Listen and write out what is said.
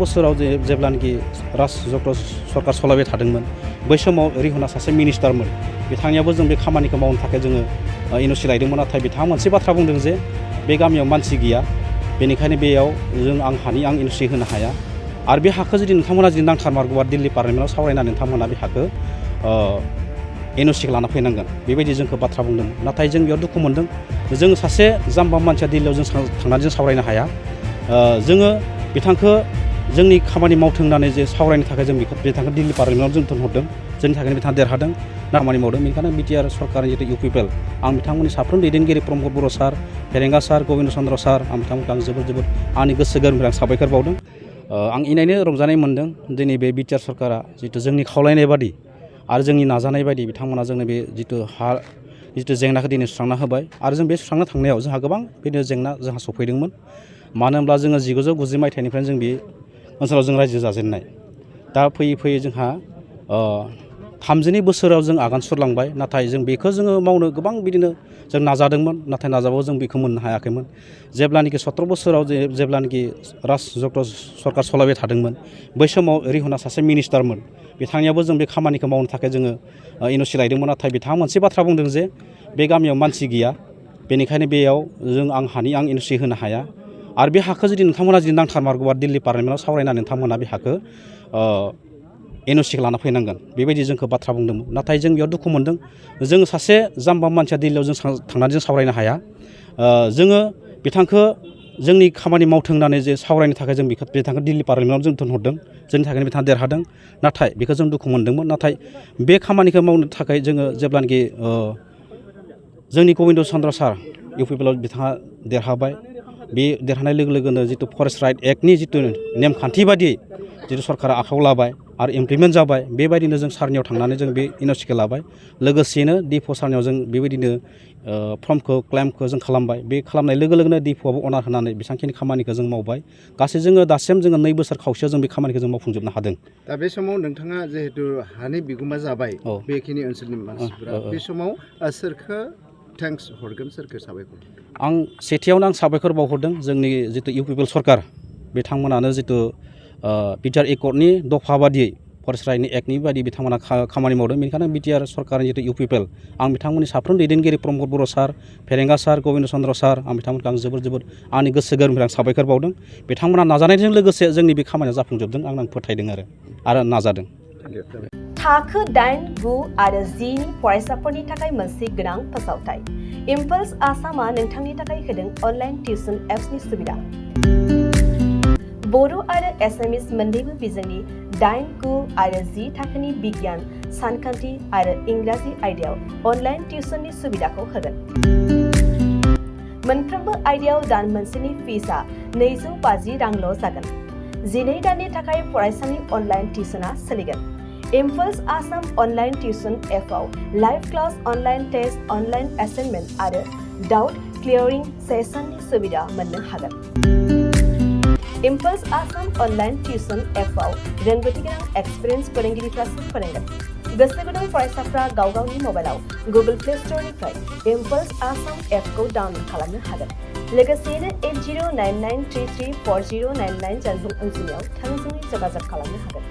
बोसोराव जेब्लानोखि राजचक्र सरकार सलायबाय थादोंमोन बै समाव रिहुना सासे मिनिस्टारमोन बिथांनियाबो जों बे खामानिखौ मावनो थाखाय जोङो एनअसि लायदोंमोन नाथाय बिथाङा मोनसे बाथ्रा बुंदों जे बे गामियाव मानसि गैया बेनिखायनो बेयाव आं एनअसि होनो हाया आरो बे हाखौ जुदि नोंथांमोना जुदि नांथारमारगौबा दिल्ली पार्लामेन्टआव सावरायनानै नोंथांमोना बे हाखौ एनअसिखौ लाना फैनांगोन बेबायदि जोंखौ बाथ्रा बुंदों नाथाय जों बेयाव दुखु मोनदों जों सासे जाम्बा मानसिया दिल्लीयाव जों थांनानै जों सावरायनो हाया जोङो बिथांखौ जोंनि खामानि मावथों होननानै जे सावरायनो थाखाय जों बिथांखौ दिल्ली पार्लामेन्टआव जों थिनहरदों जोंनि थाखायनो बिथाङा देरहादों खामानि मावदों बेनिखायनो बिटिआर सरकारनि जितु इउपिपिएल आं बिथांमोननि साफ्रोम दैदेनगिरि प्रमद बर' सार फेरेंगा सार गबिन्द चन्द्र सार आं बिथांमोनखौ आं जोबोद आंनि गोसो गोरबोनिफ्राय आं साबायखर बावदों आं इनायनो रंजानाय मोन्दों दिनै बे बिटिआर सरकारा जितु जोंनि खावलायनाय बादि आरो जोंनि नाजानाय बायदि बिथांमोना जोंनो बे जितु जेंनाखौ दिनै सुस्रांना होबाय आरो जों बे सुस्रांनो थांनायाव जोंहा गोबां बिदिनो जेंना जोंहा सफैदोंमोन मानो होनब्ला जोङो 1990 मायथाइनिफ्रायनो जों बे ओनसोलाव जों रायजो जाजेननाय दा फैयै फैयै जोंहा 32 बोसोराव जों आगान सुरलांबाय नाथाय जों बेखौ जोङो मावनो गोबां बिदिनो जों नाजादोंमोन नाथाय नाजाबाबो जों बेखौ मोननो हायाखैमोन जेब्लानोखि 17 बोसोराव जेब्लानोखि राजचक्र सरकार सलायबाय थादोंमोन बै समाव रिहुना सासे मिनिस्टारमोन बिथांनियाबो जों बे खामानिखौ मावनो थाखाय जोङो एनअसि लायदोंमोन नाथाय बिथाङा मोनसे बाथ्रा बुंदों जे बे गामियाव मानसि गैया बेनिखायनो बेयाव आं एनअसि होनो हाया आरो बे हाखौ जुदि नोंथांमोना जुदि नांथारमारगौबा दिल्ली पार्लामेन्टआव सावरायनानै नोंथांमोना बे हाखौ एनअसिखौ लाना फैनांगोन बेबायदि जोंखौ बाथ्रा बुंदोंमोन नाथाय जों बेयाव दुखु मोनदों जों सासे जाम्बा मानसिया दिल्लीयाव जों थांनानै जों सावरायनो हाया जोङो बिथांखौ जोंनि खामानि मावथों होननानै जे सावरायनो थाखाय जों बिथांखौ दिल्ली पार्लामेन्टआव जों थिनहरदों जोंनि थाखायनो बिथाङा देरहादों नाथाय बेखौ जों दुखु मोनदोंमोन नाथाय बे खामानिखौ मावनो थाखाय जोङो जेब्लानोखि जोंनि गबिन्द चन्द्र सार इउपिपिएलआव बिथाङा देरहाबाय बे देरहानाय लोगो लोगोनो जितु फरेस्ट राइट एक्टनि जितु नेमखान्थि बादियै जितु सरकारा आखायाव लाबाय आरो इमप्लिमेन्ट जाबाय बेबायदिनो जों सारनियाव थांनानै जों बे एनअसिखौ लाबाय लोगोसेनो डिफअ सारनियाव जों बेबायदिनो फर्मखौ क्लेमखौ जों खालामबाय बे खालामनाय लोगो लोगोनो डिफअआबो अनार होनानै बेसेबांखिनि खामानिखौ जों मावबाय गासै जोङो दासिम जोङो 2 बोसोर खावसेयाव जों बे खामानिखौ जों मावफुंजोबनो हादों दा बे समाव नोंथाङा जिहेतु हानि बिगोमा जाबाय बेखिनि ओनसोलनि मानसिफोरा बे समाव सोरखौ थेंक्स हरगोन सोरखौ साबायखर आं सेथियावनो आं साबायखर बावहरदों जोंनि जितु इउपिपिएल सरकार बिथांमोनानो जितु बिटिआर एकर्डनि दफा बादियै फरेस्ट राइटनि एक्टनि बायदि बिथांमोना खामानि मावदों बेनिखायनो बिटिआर सरकारनि जितु इउपिपिएल आं बिथांमोननि साफ्रोम दैदेनगिरि प्रमद बर' सार फेरेंगा सार गबिन्द चन्द्र सार आं बिथांमोनखौ आं जोबोद आंनि गोसो गोरबोनिफ्राय आं साबायखर बावदों बिथांमोना नाजानायजों लोगोसे जोंनि बे खामानिया जाफुंजोबदों आं फोथायदों आरो नाजादों थाखो 8, 9 आरो 10 नि फरायसाफोरनि थाखाय मोनसे गोनां फोसावथाय इम्पल्स आसामा नोंथांनि थाखाय होदों अनलाइन टिउसन एप्सनि सुबिदा बर' आरो एसामिस मोन्नैबो बिजोंनि 8, 9 आरो 10 थाखोनि बिगियान सानखान्थि आरो इंराजि आयदायाव अनलाइन टिउसननि सुबिदाखौ होगोन मोनफ्रोमबो आयदायाव दान मोनसेनि फिसआ 250 रांल' जागोन 12 दाननि थाखाय फरायसानि अनलाइन टिउसना सोलिगोन इम्पल्स आसाम अनलाइन टिउसन एपआव live class online test online assignment आरो डाउट क्लियरिं सेसननि सुबिदा मोननो हागोन इम्पल्स आसाम अनलाइन टिउसन एपआव रोंगौथि गोनां एक्सपिरियेन्स फोरोंगिरिफ्रासो फोरोंगोन गोसो गुदुं फरायसाफ्रा गावगावनि मबाइलाव गुगोल प्ले स्ट'रनिफ्राय इम्पल्स आसाम एपखौ डाउनल'ड खालामनो हागोन लोगोसेनो 8099334099 जानबुं अनजिमायाव थोंजोङै जगाजग खालामनो हागोन